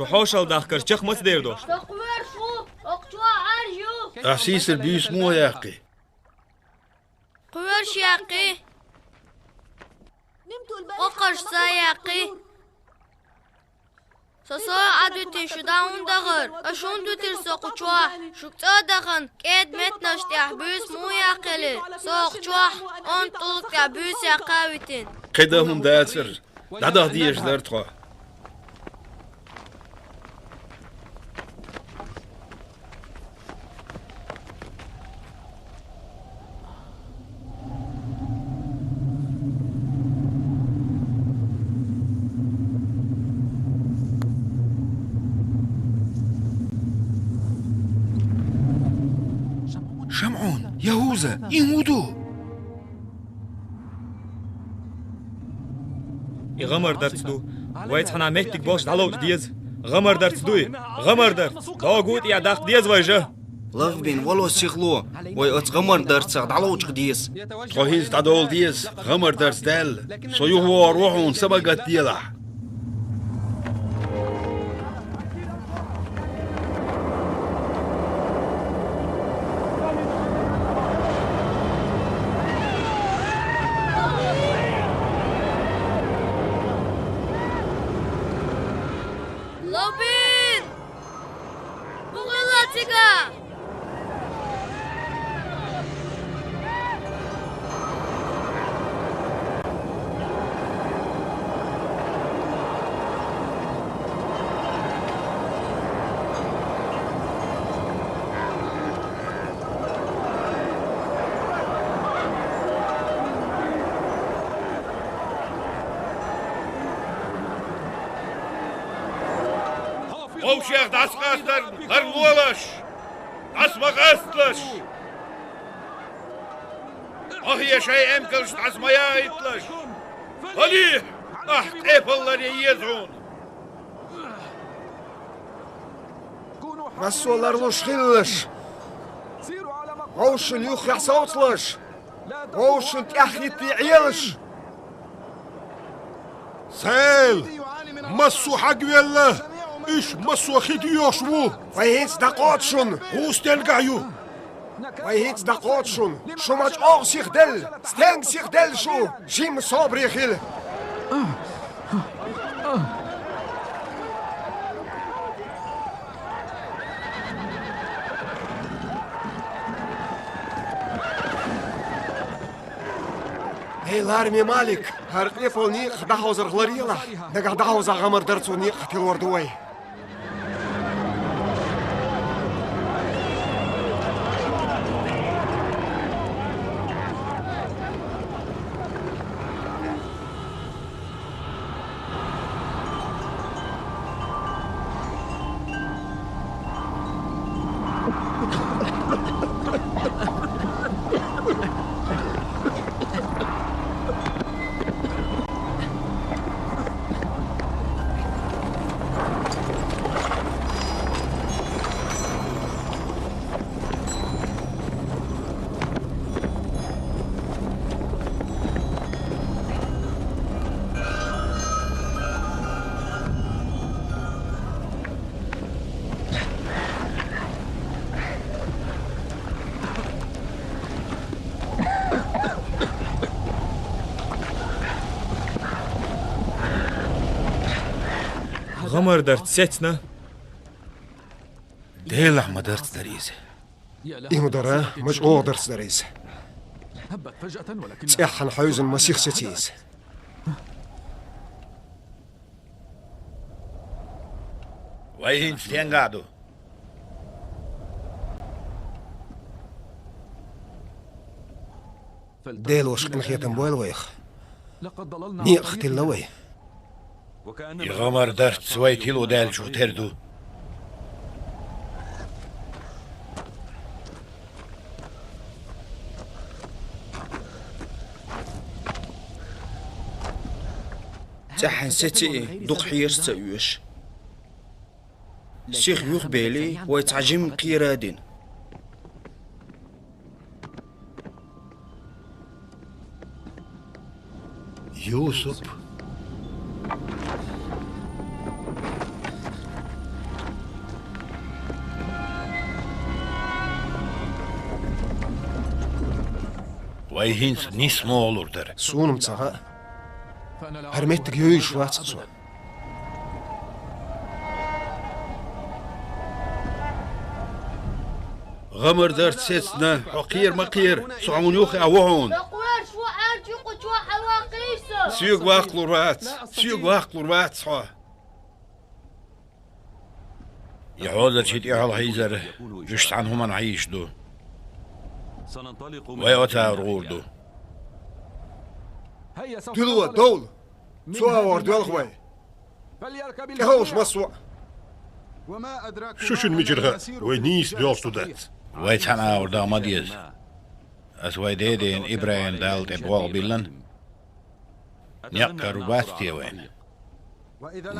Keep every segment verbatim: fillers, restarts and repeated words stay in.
Шу хьошалла дахкар чехка маца дер дош? Со кхоьруш ву, оха чохь Ӏаьржа ю. Ахь сийсара буьйса муха яккхи? Кхоьруш яккхи. Кхокхарш ца яккхи. Со сов Ӏадуьтий шу дӀа хӀунда дахар? Аш хӀунда дуьтира со кху чохь? Шуьга цӀа а дахана, кӀеда меттанаш тӀехь буьйса муха яккхелира? Со кху чохь онда тӀулг тӀехь буьйса яккха а витина. КхидӀа хӀума дацара. ДӀадаха дезаш дара тхо. ШамӀун, ЯхӀуза, и хӀун ду? И гӀамардарц ду. Вай цхьана меттиг болуш дӀаловча деза. ГӀамардарц дуй. ГӀамардарц. Догу тӀе даккха деза вай жа. Лахбин вало сихло. Вай оцу гӀамардарцах дӀаловча деза. Тхо хӀинца дӀадовла деза. ГӀамардарц даьлла. Со юхавогӀур ву хьуна, са бага делахь. Лобин! Муха хилла цига? Вовшех дӀасакъастарна хӀара лолаш! ДӀаса ма къасталаш! Охье шайн эмкалш дӀаса ма яхийталаш! Вали! Ахь тӀепалларе еза хьуна! Массо а ларлуш хилалаш! Вовшашна юххехь совцалаш! Вовшашна тӀаьхьахӀиттий Ӏелаш! Сел! Массо а хьагвелла, уьш массо а хи доьхуш ву! Вай хӀинца дӀакхочу шуна! ХӀун стенгахь ю? Вай хӀинца дӀакхочу шуна! Шу ма чӀогӀа сиха делла! Стенга сиха делла шу? Жимма собаре хила! Эй, лараме Малик, хӀара къепалан некъах дӀахьовзарх ларъелахь, нагахь дӀахьовзахь гӀамардарцо некъах тилор ду вай. ГӀамардарц сецна. Делахь ма дарц дара иза. И хӀун дара, ма чӀогӀа дарц дара иза. ЦӀеххьана хьевзина масех сеци иза. Вай хӀинца стенгахь ду? Делош къинхетам бойла вайх. Некъах тилла вай. И гӀамардарц вай тило даьллачух тера ду. ЦӀеххьана сеци, дукха хьераш ца оьшу. Сиха юхабели, вай цхьа жимма кхера а дина. Юсуп. Вай хӀинца нийсса могӀа лур дара. Суна-м ца хаьа. ХӀара меттиг йовзаш вац-кх со. ГӀамар дарца сецна, хьо кхера ма кхера, со хьуна юххе а ву хьуна. Соьга ваккхалур вац, соьга ваккхалур вац хьо. И хьозарчий тӀехьалха хьийзар, уьш цхьана хӀуманна хьийзаш ду. Вай оцагӀор гӀур ду. Дуьло, довла! Цу агӀор доьлху вай. ТӀеховша массо а. Шу шуна мичара хаьа, вай нийсса доьлхуш ду, дац. Вай цхьана агӀор даха ма деза. Ас вай деден ИбрахӀима Далла тӀе болх биллина. Некъ карор бац те вайна?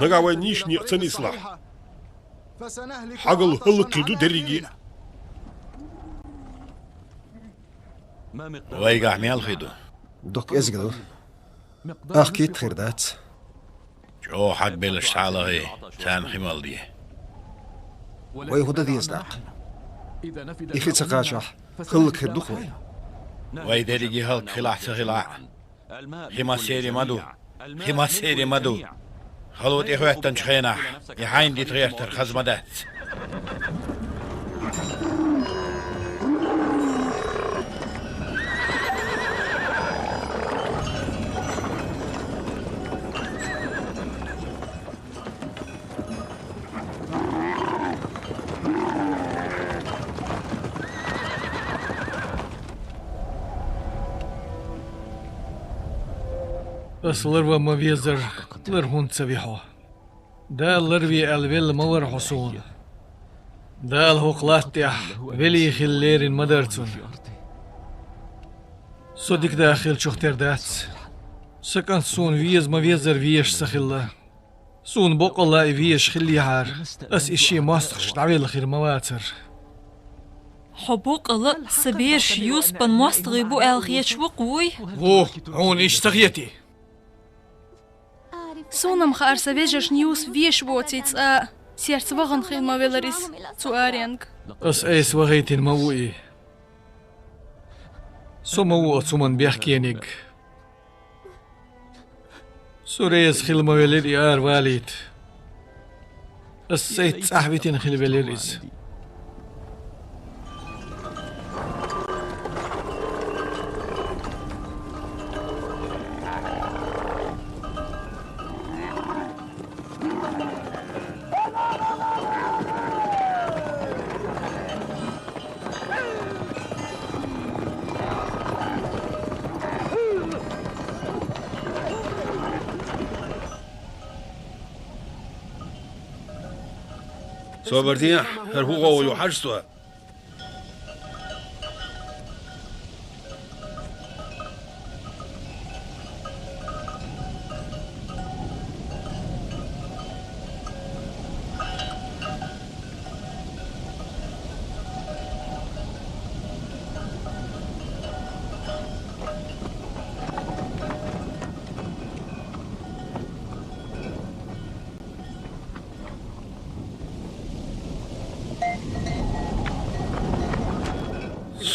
Нагахь вай нийсса некъа ца нислахь, хьогалла хӀаллакхилла ду дерриге а. Вайгахь мел хи ду? Дукха кӀезига ду. Ахкийта хир дац. ЧӀогӀа хьагбеллача схьалахе, царна хи мала де. Вай хӀун дан деза тӀаккха? И хи ца кхачахь, хӀаллакхир ду-кх вай. Вай дерриге хӀаллакхилахь а, ца хилахь а, хи массеран ма ду. Хи массеран ма ду. Хало тӀехӀоьттинчу хенахь и хьайна дита гӀертар хаза ма дац. Ас ларван ма везара, лар хӀунда ца ви хьо? Дала ларве аьлла велла ма вара хьо суна. Дала хӀокху латта тӀехь велий хила лерина ма дара цунна. Со дика даха хиллачух тера дац. Сан кӀант суна веза ма везара везаш ца хилла. Суна боккъалла и везаш хиллехьара, ас и шен мостагӀчуьнга дӀавелла хир ма вацара. Хьо боккъалла а сан бераш Юсупан мостагӀий бу аьлла хеташ ву-кх вуй? Ву, хьуна иштта ца хетий? Суна-м хаьара сан вежаршна Юсуп везаш воций цкъа а, церца вахана хила ма велара иза цу аренга. Ас айса вахийтина ма ву и. Со ма ву оцу хӀуманна бехкениг. Со реза хила ма велира и ара валийта. Ас сайтта цӀахь витина хила велира иза. Собар де, хӀара хӀун гӀовгӀа ю хьажа со.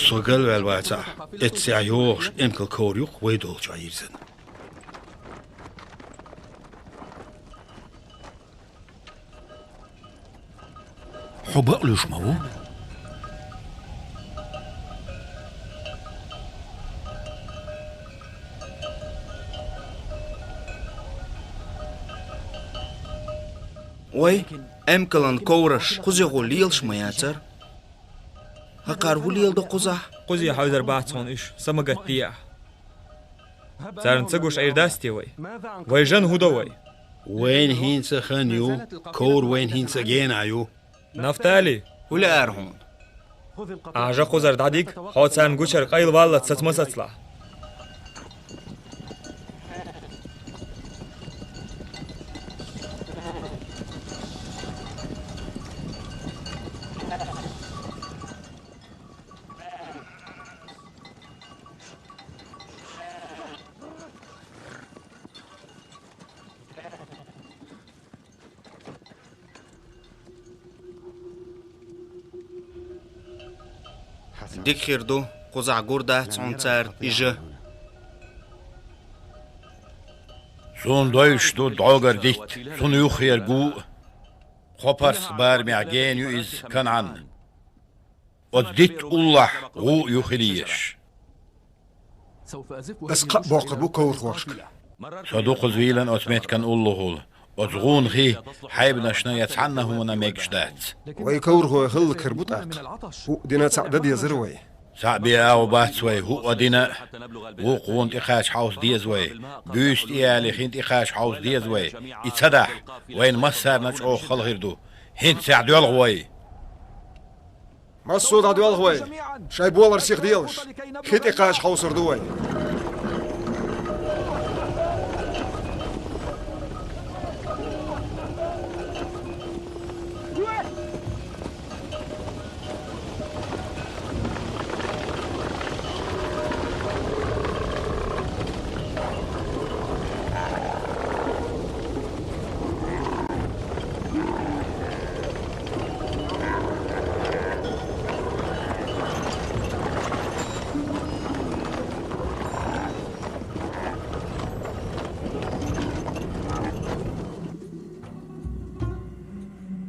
Со галваьлла вацахь, эццехь йогӀуш эмкал ковр ю-кх вай долчохь йирзина. Хьо бакълуьйш ма ву? Вай, эмкалан ковраш кхузахь лелаш ма яцара. ХӀокхара хӀун леладо кхузахь? Кхузе хьевзар бац хьуна уьш, са ма гатде ахь. Царна ца гуш Ӏийр дац те вай? Вай жан хӀун до вай? Вайна хӀинца а хан ю, ковр вайна хӀинца а генахь ю. Нафтали! ХӀун лаьара хьуна? Ахьа жа кхузара дӀадига, хьо царна гучуьра къайлаваллалц саца ма сацалахь. Дика хир ду, кхузахь гур дац хьуна цара и жа. Суна довзуш ду дӀогара дитт, цунна юххера гу а, кхо парс барамехь гена ю иза Канаан. Оцу дитта уллохь гӀу а ю хила езаш. Ас кхаъ боккхур бу коврахошка. Со дукхаза вийлан оцу меттиган уллохула. Оцу гӀунах хьайбанашна я цхьанна хӀуманна мегаш дац. Вай коврахой хӀаллакьхир бу тӀаккха. ХӀуъа дина цхьаъ дан дезара вай. Цхьаъ бен агӀо бац вай, хӀуъа дина а. Вукху гӀунна тӀекхача хьовса деза вай. Буьйса тӀеяьлла хин тӀекхача хьовса деза вай. И ца дахь, вайна массарна чӀогӀа хала хир ду. ХӀинццехь доьлху вай. Массо а дӀадоьлху вай, шайн болар сиха делаш. Хи тӀекхача хьовсур ду вай.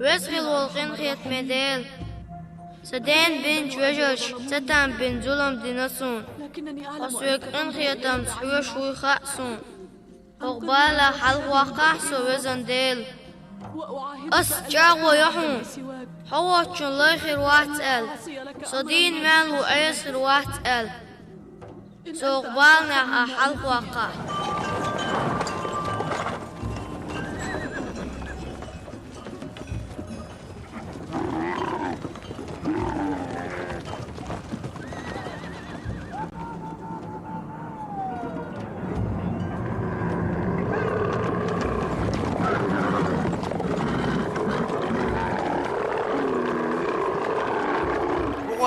Веза хила волу къинхетаме Дела! Сан дена бинчу вежарша цатам бина зулам дина суна. Хьо соьга къинхетамца хьоьжуш вуй хаьа суна. ХӀокху балех хьалхаваккхахьа со, везан Дела. Ас чӀагӀо йо хьуна, хьо воцчунна лай хир вац аьлла, со дийна маьлла ву Ӏеса хир вац аьлла. Со хӀокху баланехь ахь хьалхаваккхахьа.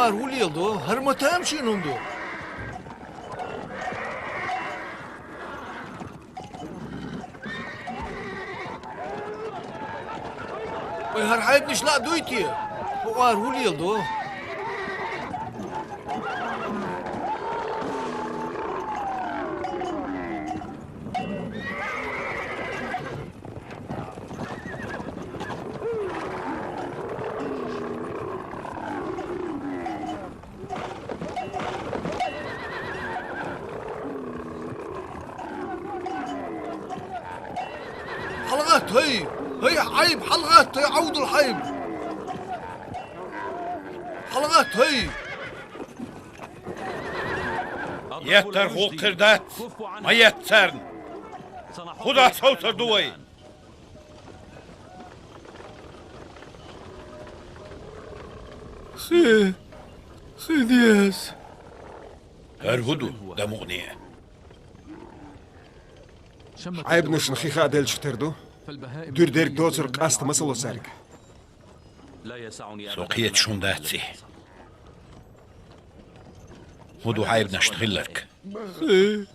ХӀара хӀун леладо? ХӀара ма тамашийна хӀума ду. Вай, хӀара хьайбанаш лаа дуй те? ХӀара хӀун леладо? ХьалагӀатта, хӀай! ХӀай, хьайба, хьалагӀатта, хӀай, Ӏовдал хьайба! ХьалагӀатта, хӀай! Еттар хӀокхуьнга дац, ма етта царна! ХӀун дӀа совцур ду вай? Хи, хи деза. ХӀара хӀун ду, дан мукъане? Хьайбанашна хи хаа делчух тера ду. Дуьра дерг доцург къаста ма ца ло цаьрга. Со кхеташ хӀума дац и. ХӀун ду хьайбанашна хилларг? Хи.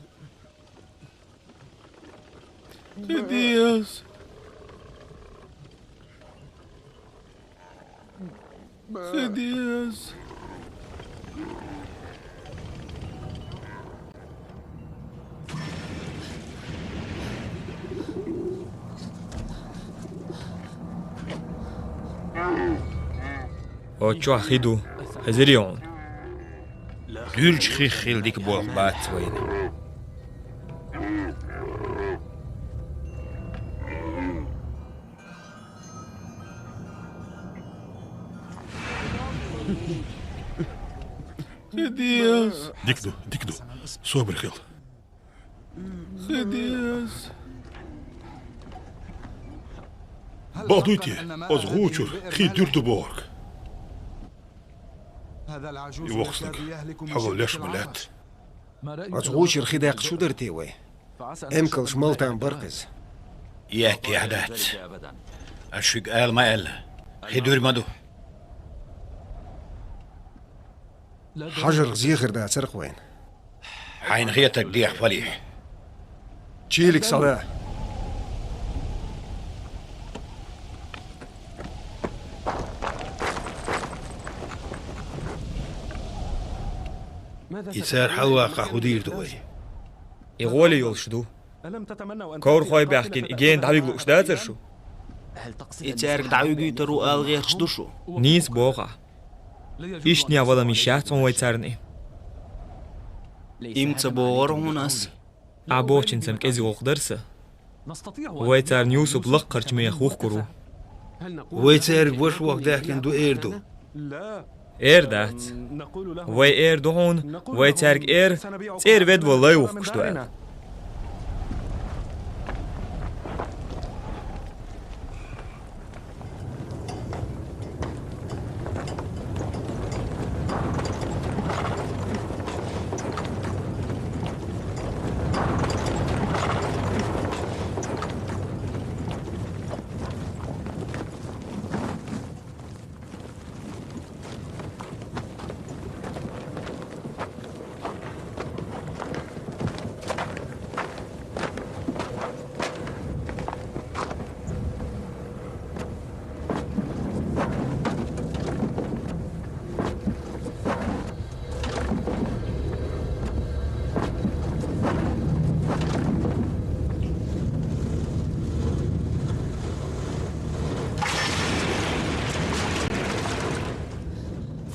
Хи деза. Хи деза. Оцу чохь хи ду, хезирий хьуна? Дуьрачу хих хила дика болх бац вайна. Хи деза. Дика ду, дика ду. Собар хила. Хи деза. Бакъ дуй те, оцу гӀу чуьра хи дуьра ду бохург? И воккха стаг хьо леш ма лаьтта. Оцу гӀу чуьра хи даьккхича хӀун дара те вай? Эмкалш мала там бара-кх иза. Еттехь дац. Ас шуьга ала ма аьлла, хи дуьра ма ду. Хьажарх зе хир дацара-кх вайна. Хьайна хетарг деха, Фалихь. Чийлиг схьада. И цара хьалаваккхахь хӀун дийр ду вай? И гӀоле йолуш ду. Коврахой баьхкина и гена дӀавига лууш дацара шу? И цаьрга дӀавигийтар ву ала гӀерташ ду шу? Нийса боху ахь. Иштта нехан вала йиш яц хьуна вай царна и. Има ца бохура хьуна ас. Ахь бохучуьнца-м кӀезиг гӀуллакх дара сан. Вай царна Юсуп лакхарчу мехах вухкур ву. Вай цаьрга ваша ваха даьхкина ду эр ду? Эр дац. Вай эр ду хьуна, вай цаьрга эр, цӀера ведда вала лай вухкуш ду аьлла.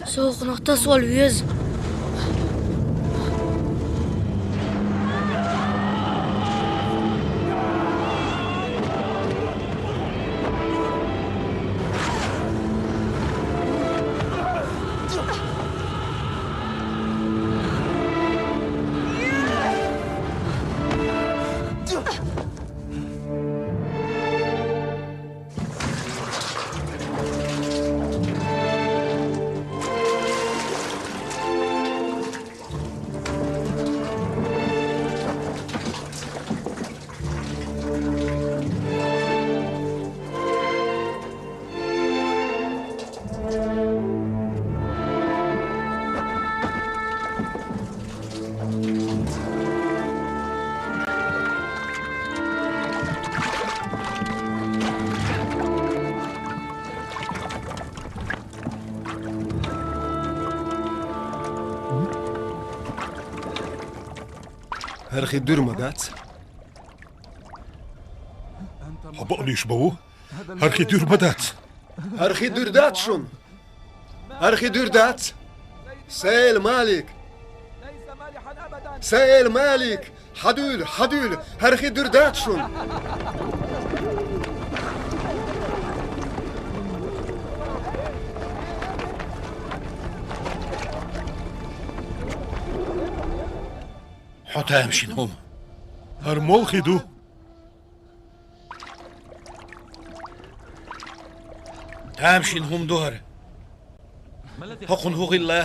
Сохнах тасавала веза. ХӀара хи дуьра ма дац. Хьо бакъдуьйш бан ву? ХӀара хи дуьра ма дац. ХӀара хи дуьра дац шуна. ХӀара хи дуьра дац. Сан эла Малик! Сан эла Малик! Хьадуьйла, хьадуьйла! ХӀара хи дуьра дац шуна! Хьо тамашийна хӀума. ХӀара молу хи ду? Тамашийна хӀума ду хӀара. ХӀокхунна хӀун хилла?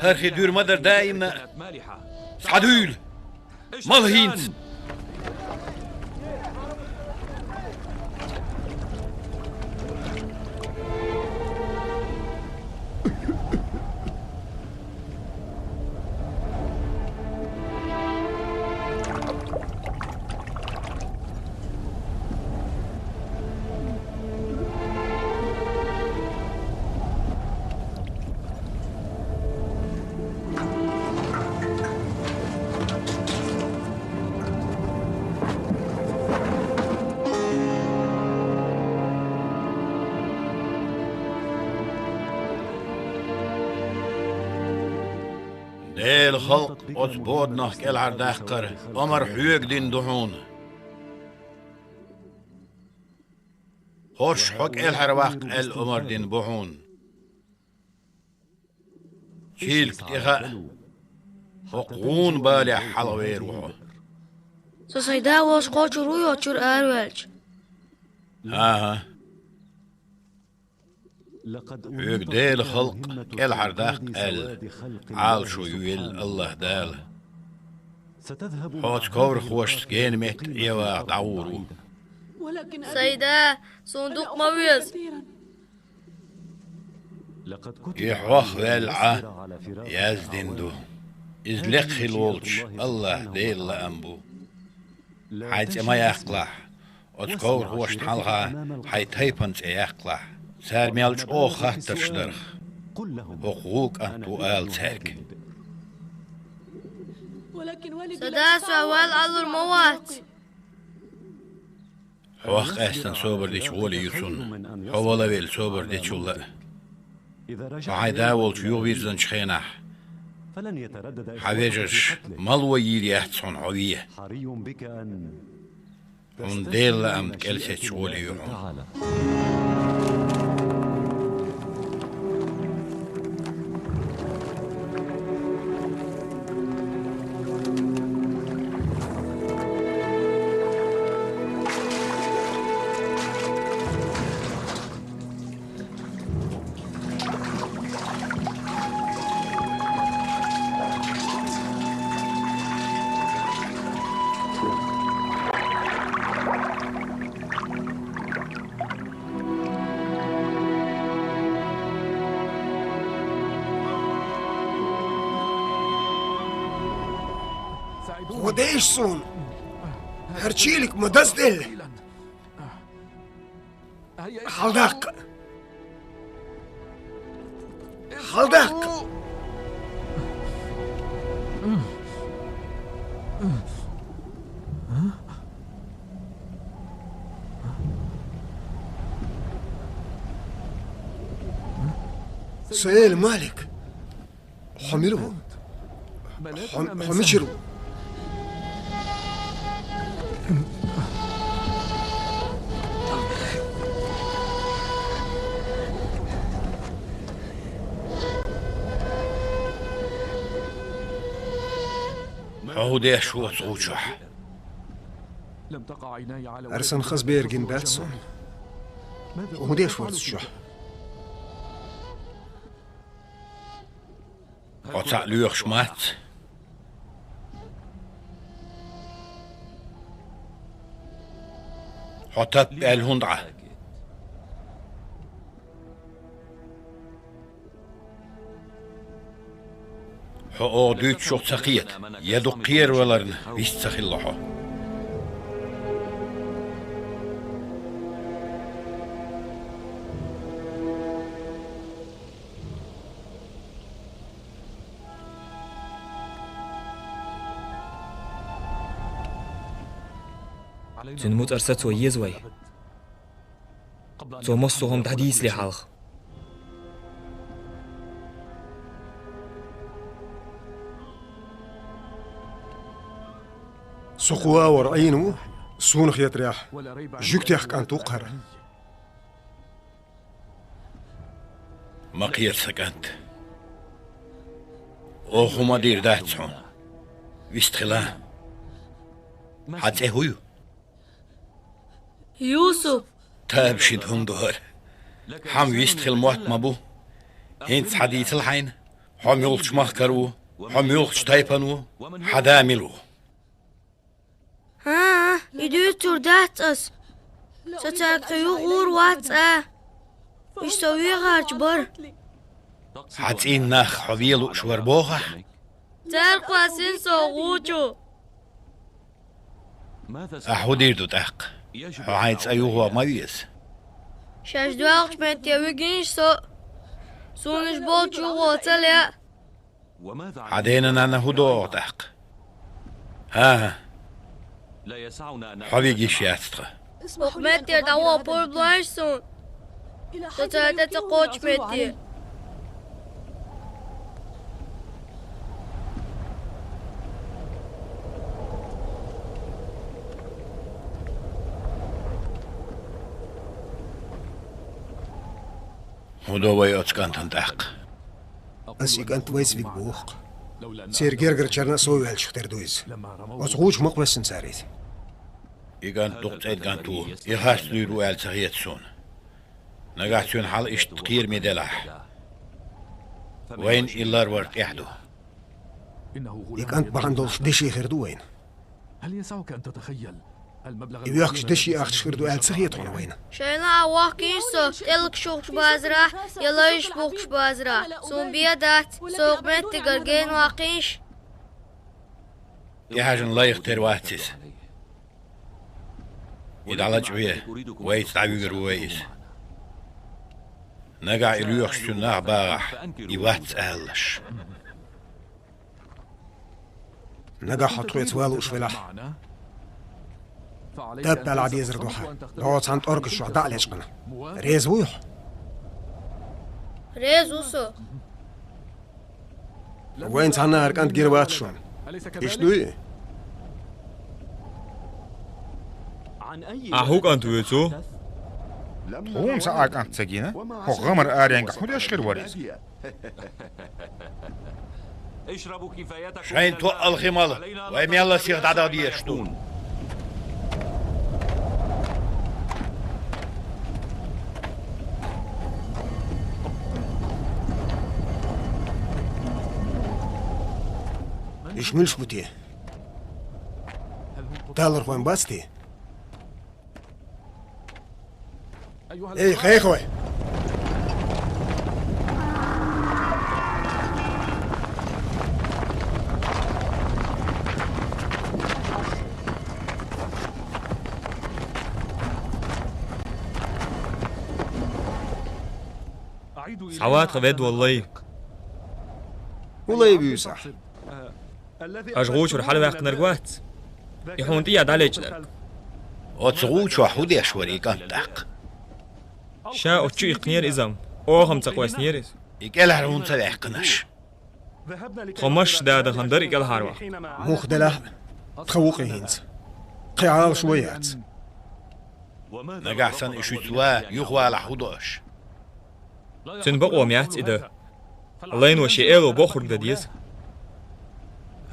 ХӀара хи дуьра ма дара даимна а. Схьадуьйла! Мала хӀинца! Делан халкъ оцу боданах кӀелхьардаккхар омра хьоьга дина ду хьуна. ХӀорш хьо кӀелхьарваккха аьлла омра дина бу хьуна. Чийлка тӀе хаьа, хӀокху гӀуна балехь хьалхавер ву хьо. Со сайн да волуш кхочур ву йоцчура араваьлча? ХӀан-хӀа. Хьоьга Делан халкъ кӀелхьардаккха аьлла, Ӏалашо ю велла АллахӀ Дала. Хьо оцу коврахошца гена метта Ӏеваха дӀагӀур ву. Сайн да, суна дукха ма веза. И хьох ваьлла Ӏа яздина ду. Иза лекха хилла волчу АллахӀ Делан лаам бу. Хьайн цӀе ма яккхалахь, оцу коврахошна хьалха хьайн тайпана цӀе яккхалахь. Цара мел чӀогӀа хаттарш дарх, хӀокху вукху кӀант ву ала цаьрга. Са да сох вала Ӏалур ма вац. Хьох къаьстина собар дича гӀоле ю сона, хьо вала а велла собар дечул а. Хьо хьайн да волчу юхавирзинчу хенахь, хьан вежарш мала ван йийр яц хьуна хьо вен. Хьуна Делан лаам кӀел сецча гӀоле ю хьуна. Гуо дайша суна! ХӀара чийлик ма дазделла! Хьаладаккха! Хьаладаккха! Со элла, Малик! Хьо мила ву? Хьо, хьо мичара ву? Хьо хӀун деш ву оцу гӀу чохь? Арсан хаза бер гина дац суна. Хьо хӀун деш вара цу чохь? Хьо цхьаъ лоьхуш мац. Хьо таппа аьлла хӀунда Ӏа? Хьо оха дуьйцучух ца кхета, я дукха кхераваларна вист ца хилла хьо. Цуьнан муцӀар сацо еза вай, цо массо а хӀума дӀадийцале хьалха. Со кху агӀор Ӏийна ву, суна хетарехь, жуьгтех кӀант ву-кх хӀара. Ма кхета, сан кӀант. Оха хӀума а дийр дац хьуна. Вистхила. Хьан цӀе хӀун ю? Юсуп. Табашийна хӀума ду хӀара. Хьан вистхила мотт ма бу. ХӀинца хьан дийцал хьайна? Хьо муьлхачу махкара ву? Хьо муьлхачу тайпана ву? Хьан да мила ву? ХӀан-хӀа, и дуьйцур дац ас. Со цаьрга тхо юхагӀур вац а. Уьш со вехарчу бара. Хьан цӀийнан нах хьо вен лууш вара боху ахь? Цара кхоьссина со гӀу чу. Ахь хӀун дийр ду тӀаккха? Хьо хьайн цӀа юхаван ма веза. Шаьш доьлхучу метте вигийша со. Суна уьш болчу юхаво ца лаьа. Хьан дена-нанна хӀун до оха тӀаккха? ХӀан-хӀа. Хьо вига йиш яц тхан. Оха метте дӀаваха пурба лойша суна. Со цара тӀе ца кхочу метте. ХӀун до вай оцу кӀантана тӀаккха? Ас и кӀант вайца вига боху-кх. Церан гергарчарна а сов ваьллачух тера ду иза. Оцу гӀу чу ма кхоьссина цара иза. И кӀант дукха цӀена кӀант ву, и харц луьйр ву аьлла ца хета суна. Нагахь цуьнан хьал иштта кхераме делахь, вайна и ларвар тӀехь ду. И кӀант бахьана долуш деши хир ду вайна. И вехкаш деши ахча хир ду аьлла ца хета хьуна вайна? Шайна а вахкийша со, тӀелгаш юхкуш базарахь я лайш бухкуш базарахь. Суна бен дац, со оха меттигара гена ваккхийша. ТӀехьажна лайх тера вац иза. И дӀалачкъаве, вайца дӀавуьгур ву вай иза. Нагахь и лоьхуш цуьнан нах багӀахь, и вац алалаш. Нагахь хьо тхоьца валуш велахь, таппаьлла дезар ду хьан. Доцан тӀоргаш чохь дӀа а лечкъина. Реза вуй хьо? Реза ву со. Вайн цхьаннахьара кӀант гира вац шуна. Иштта дуй? Ахь хӀун кӀант вуьйцу? Хьуна сан а кӀант ца гина, хӀокху гӀамар аренгахь хӀун деш хир вара иза? Шайн тоъал хи мала, вай мелла сиха дӀадаха дезаш ду. Уьш муьлш бу те? Талорхой бац те? Эй, хехой! Схьавода тхан ведда волу лай. ХӀун лай вуьйцу ахь? Аша гӀу чуьра хьалаваьккхинарг вац, и хьуна тӀе а дӀалечкъинарг. Оцу гӀу чохь хӀун деш вара и кӀант тӀаккха? Ша оцу чу иккхинера иза-м, оха-м ца къоьстинера иза. И кӀелхьара хӀунда ца ваьккхина аша? Тхо машаш да дахана дара и кӀелхьарваккха. Муха делахь а, тхан ву-кх и хӀинца. Кхин Ӏалашо яц. Нагахь санна и шуьца ван, юхавалахь хӀун до аша? Цуьнан бакъо-м яц и дан. Лайно шен эло бохург дан деза.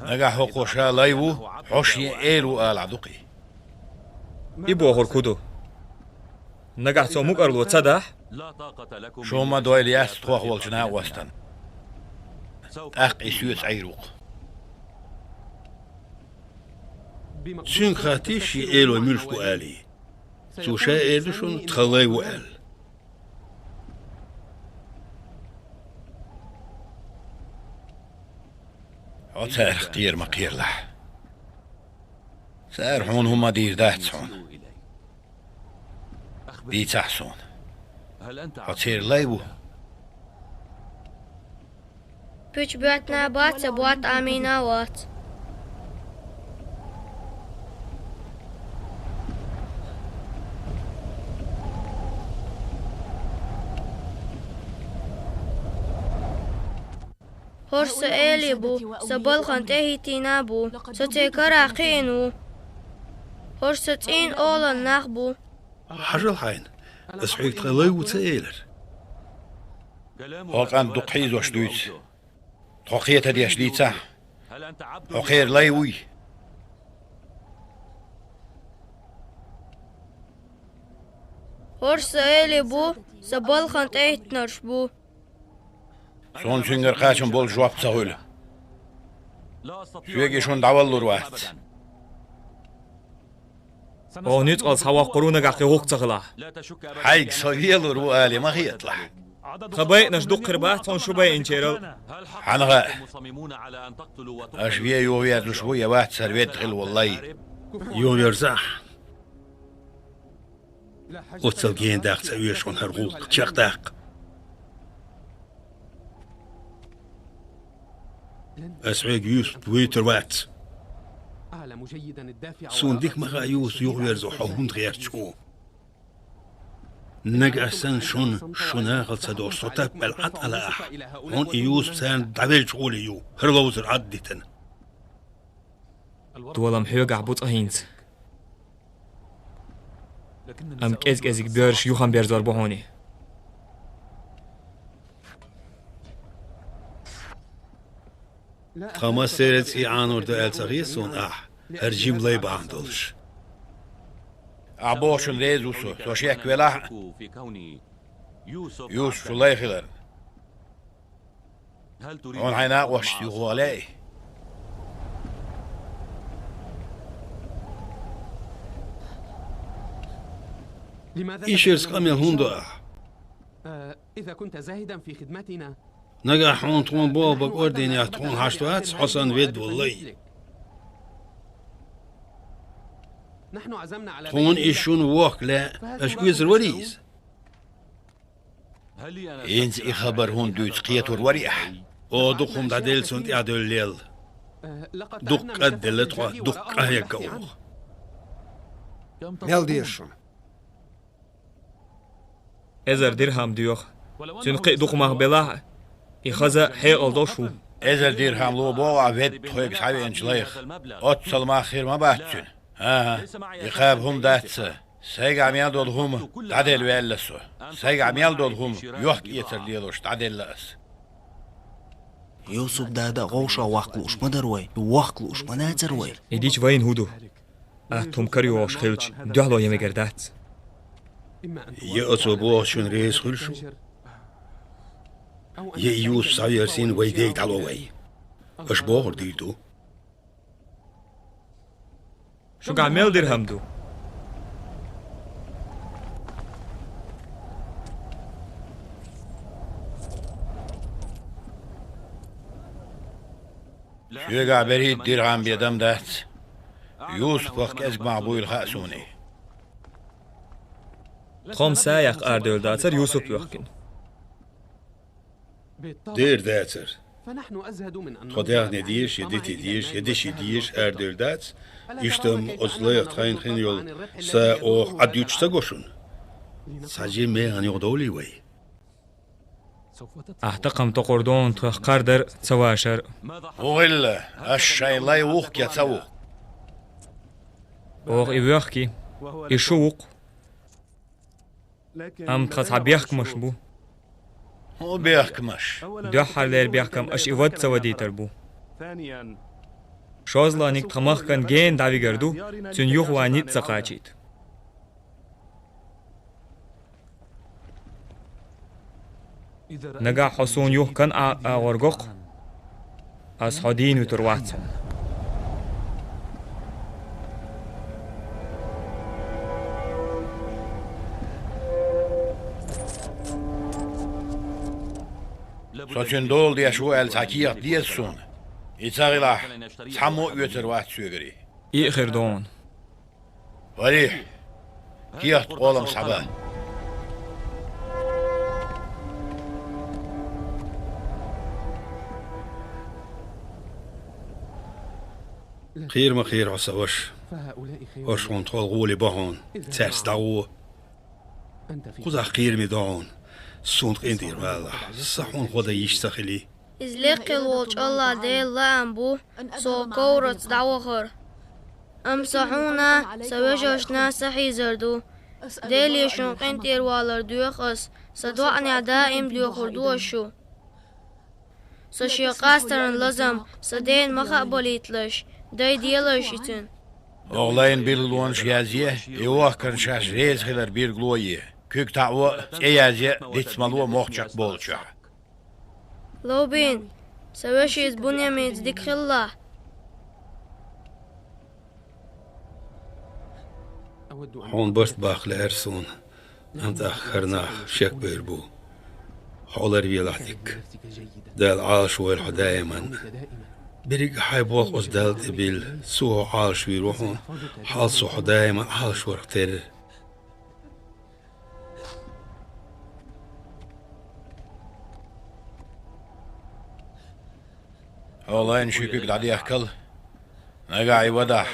Нагахь хӀокхо ша лай ву, хьо шен эла ву алахь ду-кх и. И бохург хӀун ду? Нагахь цо мукӀарло ца дахь? Шу ма дойла яц тхох волчу накъостан. ТӀаккха и соьца Ӏийр ву-кх. Цуьнга хаттий шен эло муьлш бу алий? Цо ша эр ду шуна, тхан лай ву аьлла. Хьо царах кхера ма кхералахь. Цара хьуна хӀумма дийр дац хьуна. Дийцахь суна. Хьо церан лай ву? Пуьчу боьттина бац, я ботта Ӏамийна вац. ХӀорш сан элий бу, сан балхана тӀе а хӀиттийна бу, со церан карахь кхиъна ву. ХӀорш сан цӀийнан оланна нах бу. Хьажал хьайна, аса хьоьга тхан лай ву ца элира? Хьо кӀант дукха хьийзош дуьйцу. Тхо кхетадеш дийцахь, хьо кхеран лай вуй? ХӀорш сан элий бу, сан балхана тӀе а хӀиттинарш бу. Суна цуьнгара кхачам болу жоп ца хуьлу. Соьга и шуна дӀаваллур вац. Оха нуьцкъала схьавоккхур ву нагахь кхин гӀуллакх ца хилахь. Хьайга со велур ву алий ма хеталахь. Тхан байинарш дукха хир бац хьуна шу байинчерал. Хьанна хаьа? Аша вен юхаверзаш ву я вац хӀара ведда хилла волу лай? Юхаверзахь. Оццал гена даха ца оьшу хьуна хӀара гӀуллакх, чекхдаккха. Ас хьоьга Юсуп вуьйтур вац. Суна дика ма хаьа, Юсуп, юхаверзо хьо хӀунда гӀерташ ву. Нагахь санна шуна, шу нахала ца долуш, со таппаьлла Ӏад а лаахь, хьуна и Юсуп царна дӀавелча гӀоле ю, хӀара ловзар Ӏад а дитина. Долам хьоьгахь бу цкъа хӀинца. Амма кӀез-кӀезиг боьрша юхам берзор бу хьуна. Тхан массеран цӀий Ӏанор ду аьлла ца хета суна ахь, хӀара жима лай бахьана долуш. Ахь бохучунна реза ву со, со шек велахь а, Юсуп шу лай хиларна. Хьуна хьайн накъосташца юхавала лаьий? Ишерца къамел хӀунда до ахь? Нагахь хьуна тхуна болх бан кӀордийна яхь, тхуна хьашт вац хьо санна ведда волу лай? Тхуна и шуна вохка лаьа, аша оьцур варий иза? ХӀинца и хабар хӀунда дуьйцу кхетор варий ахь? Оха дукха хӀума дӀаделла цунна тӀаьхьадевлла лелла. Дукха кӀадделла тхо, дукха къахьегна оха. Мел деза шуна? Эзар дирхӀам доьху. Цуьнан кхин а дукха мах белахь а, и хаза хьекъал долуш ву. Эзар дирхӀам ло боху ахь ведда тхоьга схьавеанчу лайх. Оццул мах хир ма бац цуьнан. ХӀан-хӀа, и кхаба хӀума дац сан. Сайгахь мел долу хӀума дӀаделла ваьлла со. Сайгахь мел долу хӀума йохк-эцар лелош дӀаделла ас. Юсуп-дада а вовшах ваккха лууш ма дара вай, вохка лууш ма дацара вай. И дича вайна хӀун ду? Атта хӀума карайогӀуш хилча, дуьхьало ян мегар дац. Я оцо бохучунна реза хуьлу шу, я и Юсуп схьаверзийна вай дега дӀало вай. Аша бохург дийр ду. Шуьгахь мел дирхӀам ду? Шуьгахь берхӀитта дирхӀам бен дам дац. Юсупах кӀезиг мах буйла хаьа суна. Тхо-м са яккха арадевлла дацара Юсуп воьхкина. Дера дацара. Тхо даьхни дезаш, я дити дезаш, я деши дезаш арадевлла дац. Иштта-м оцу лайх тхайна хин йолу са оха Ӏад юьтуш ца го шуна? Цхьа жима механа юхадовлий вай? Ахь такхам токхур ду хьуна тхох кхардар а, ца вашар а. ХӀун хилла, аш шайн лай ву-кх я ца ву? Оха и воьхкий, и шу ву-кх. Амма тхан цхьа бехкамаш бу. ХӀун бехкамаш? Дуьххьарлера бехкам аша и вада ца вадийтар бу. ШозлагӀниг тхан махкана гена дӀавигар ду, цуьнан юхаван ницкъ ца кхачийта. Нагахь хьо суна юха КанӀа агӀор го-кх, ас хьо дийна вуьтур вац хьуна. Со цуьнан дола деш ву аьлла цхьа кехат деза суна. И ца хилахь, цхьаммо а оьцур вац соьгара. И а хир ду хьуна. Валихь, кехат къолам схьаба. Кхера ма кхера хьо, сан ваша. Хьо шуна тхол гӀоле бо хьуна, цаьрца дӀагӀо. Кхузахь кхераме до хьуна, суна къинтӀера валахь, сан хьуна гӀо дан йиш ца хилий. Иза лекха хила волчу АллахӀ Делан лаам бу, со ковраца дӀавахар. Амма со хьуна, сан вежаршна са хьийзар ду. Деле шуна къинтӀера валар доьху ас, сан доӀанехь даим доьхур ду ас шу. Со шен къастаран лазам, сан дена ма хаабалийталаш, дай делаш и цуьнан. Оха лайна билгалонаш язъе, и вохкарна шаьш реза хилар биргало е, куьг таӀо а, цӀе язъе а диц ма ло мох чекхболчохь. Ловбин, сан вешица Буньяминца дика хилалахь. Хьуна барт баккха лаьара суна, амма тӀаккха хӀара нах шекбевр бу. Хьо ларвелахь дика. Дала Ӏалашвойла хьо даиман. Берриг а хьайн болх оцу Далла тӀе билла, Цо хьо Ӏалашвийр ву хьуна, хьалха Цо хьо даиман Ӏалашварх терра. Хьо лайна ши куьг дӀадехкал, нагахь и вадахь,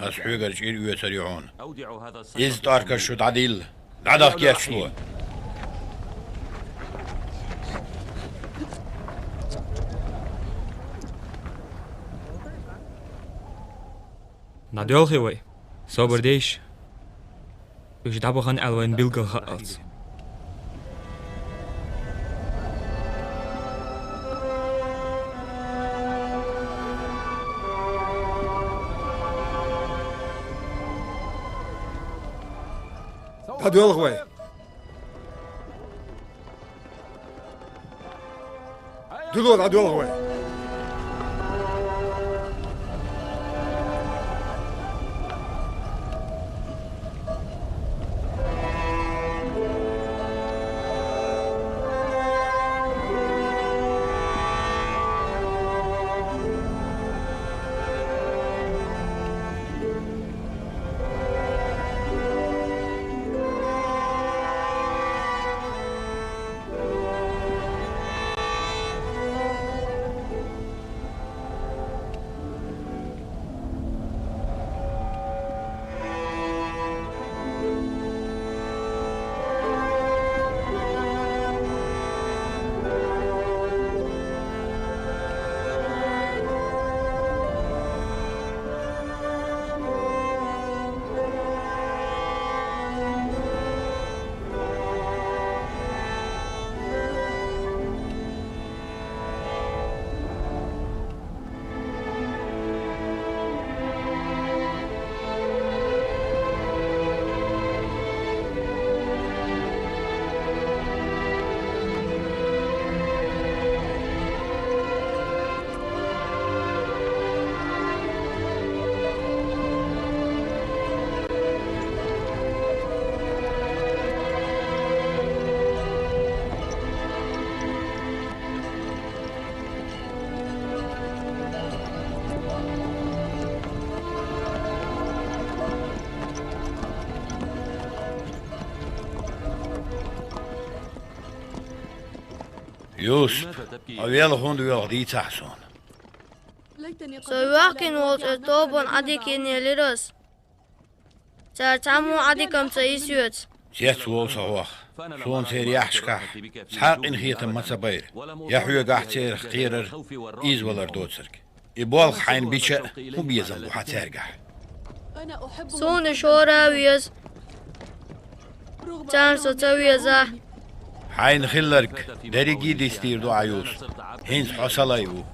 ас хьоьгара чӀир оьцур ю хьуна. Иза тӀоьркаш шу дӀадилла, дӀадаха гечло. ДӀадоьлхий вай, собар дейша. Уьш дӀабахана аьлла вайна билггал хаалц. ДӀадоьлху вай. Дуьло дӀадоьлху вай. Юсуп, хьо велха хӀунда воьлху дийцахьа суна. Со воьхкина волчу тобанна Ӏодика йина елира ас. Цара цхьаммо а Ӏодика-м ца йисоьцу. Цецвала со хьох. Суна церан яхьашкахь цхьа а къинхетам ма ца байра. Я хьоьгахь церах кхерар, ийзавалар доцург. И болх хьайна бича а, хӀун безам бу хьан цаьргахь? Суна и шора а веза. Царна со ца везахь. Хьайна хилларг дерриге а дицдийр ду ахь, Юсуп. ХӀинца хьо салай ву.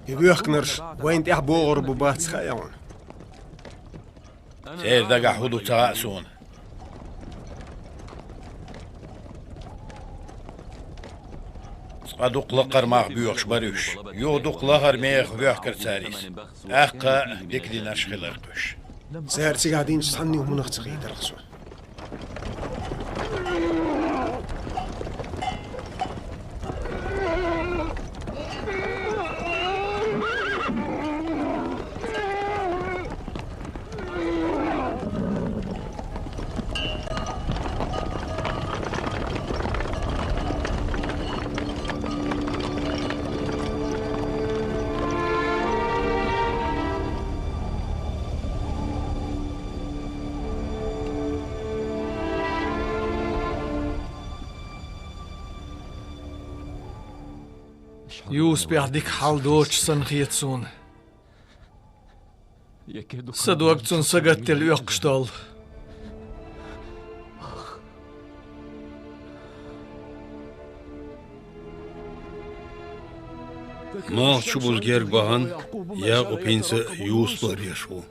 И воьхкинарш вайна тӀехь богӀур бу бац хаьий хьуна? Церан дагахь хӀун ду ца хаьа суна. Цкъа дукха лакхара мах боьхуш бара уьш. Юха дукха лахара мехах воьхкира цара иза. ТӀаккха дика динарш хиларх уьш. Цара цигахь динчу цхьанне а хӀуманах ца хийтарх со. Юсупехь дика хьал доцуш санна хета суна. Сан дог цунна сагатделла оьккхуш долу. Малх чубуза герга бахана, Якъуб хӀинца Юсупах деш ву.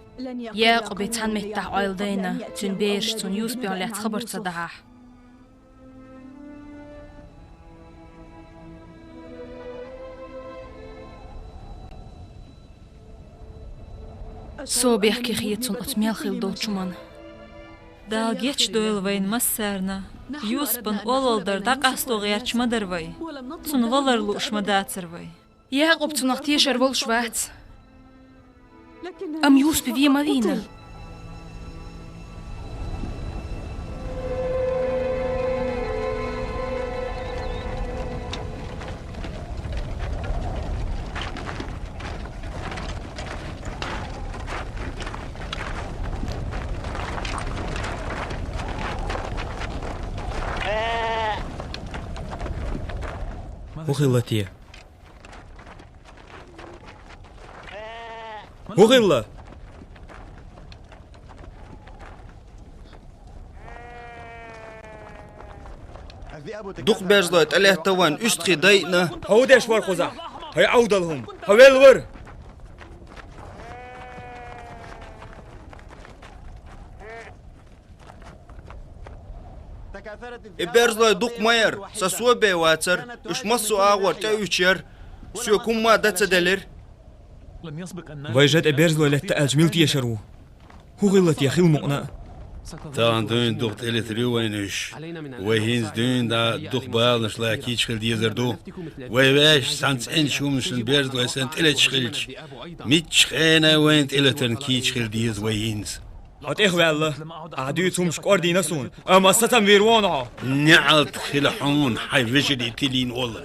Якъубе цхьана меттехь Ӏойла дайна, цуьнан бераш цунна Юсупах лаьцна хабар ца дахьахь. Со бехке хета суна оцу мел хилла долчу хӀуманна. Дала гечдойла вайна массарна. Юсупан олалла дар дӀакъасто гӀерташ ма дара вай. Цунна валар лууш ма дацара вай. Якъуб цунах тешар волуш вац. Амма Юсупе вен ма вийна. ХӀун хилла те? ХӀун хилла? Дукха берзалой тӀелетта вайн уьстагӀий дайъина. Хьо хӀун деш вара кхузахь? Хьо Ӏовдал хӀума. Хьо велла вара? И берзалой дукха ма яра, сан собе вацара, уьш массо а агӀор тӀеуьйчура, соьга хӀумма а дан ца делира. Вай жа тӀе берзалой летта аьлча, мила тешар ву? ХӀун хилла те хила мукъана а? Тахана дуьйна дукха тӀелетар ю вайна уьш. Вай хӀинца дуьйна дӀа дукха баланаш лан кийча хила дезар ду. Вай ваьш цхьана цӀеначу хӀуманашна берзалой санна тӀелеташ хилча, мичча хенахь вайна тӀелетарна кийча хила деза вай хӀинца. Хьо тӀехваьлла. Ахьа дуьйцу хӀумаш кӀордийна суна, амма ас сацам вийр ву хьуна хьо. НеӀалт хила хьуна, хьайн вежарий тилийна волу.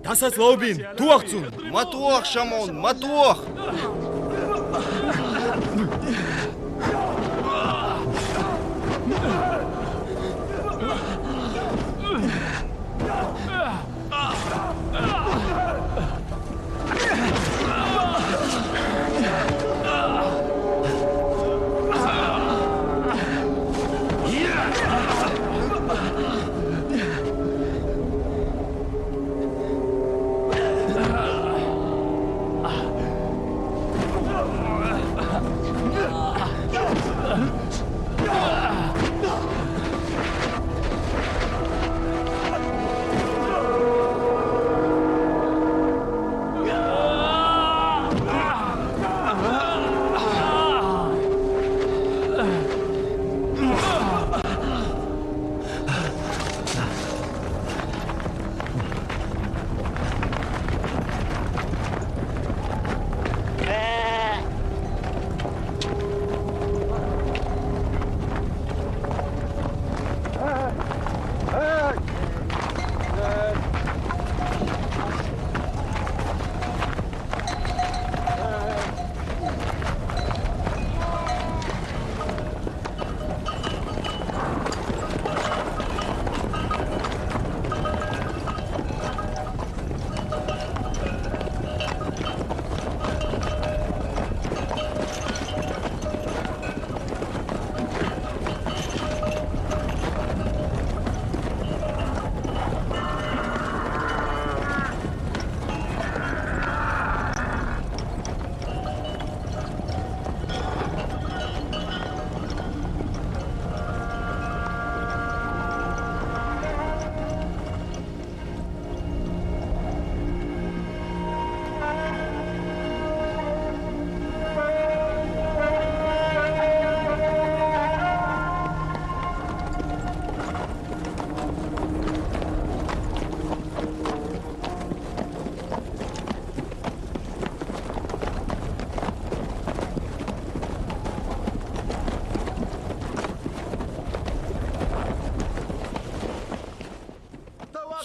ДӀасаца ловбийна, тоха цунна! Ма тоха, Шамаун, ма тоха!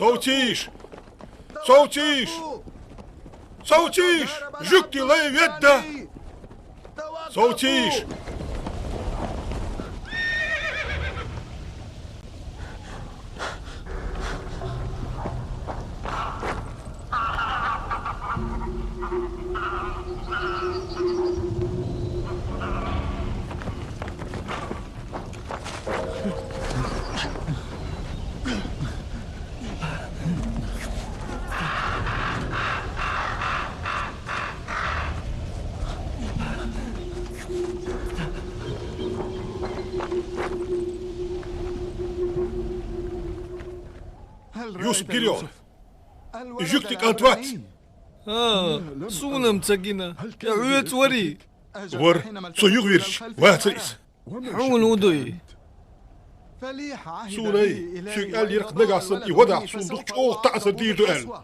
Совцийш! Совцийш! Совцийш! Жугтий лай ведда! Совцийш! Юсуп гирёр. Жугтий кӀант вац. А, сона-м ца гина. Э, вецӀ варий? Вар, со юхавирча вацар из. Хьуна хӀун дуй? Сунай, шуга аьлла йира-кх нагахь санна и вадахь суна дукха чӀогӀа таӀзар дийр ду аьлла.